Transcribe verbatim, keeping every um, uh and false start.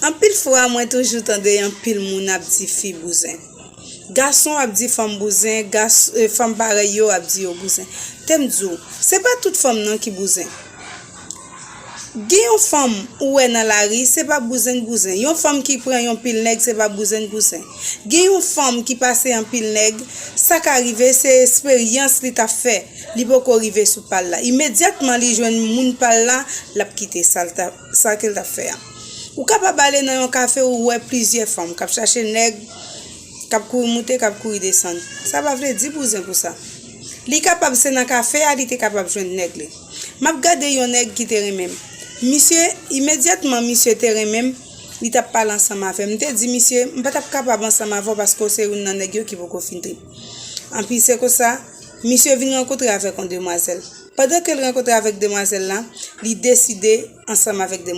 Anpil fwa, mwen toujou tande anpil moun ap di fi bouzen. Gason ap di fanm bouzen, gas, eh, fanm parèy yo ap di yo bouzen. Te m di w, se pa tout fanm nan ki bouzen. Gen yon fanm ou wè nan lari, se pa bouzen bouzen. Yon fanm ki pran yon pil nèg, se pa bouzen bouzen. Gen yon fanm ki pase anpil nèg, sa ka rive, se esperyans li t ap fè. Li poko rive sou pa l la. Imedyatman li jwenn moun pa l la, l ap kite sa l t ap, sa ke l t ap fè a. Ou kapab ale nan yon kafe, ou wè plizyè fanm k ap chache nèg, k ap kouri moute, k ap kouri desann. Sa pa vle di bouzen pou sa. Li kapab se nan kafe a li te kapab jwenn nèg li. M ap gade yon nèg ki te renmen m. Misye, imedyatman misye te renmen m, li t ap pale ansanm avè m. M te di misye, m pa t ap kapab ansanm avè w paske w se youn nan nèg yo ki poko fin trip. Anpi se konsa, misye vin rankontre avèk yon demwazèl. Pandan ke l rankontre avèk demwazèl la, li deside ansanm avèk demwazèl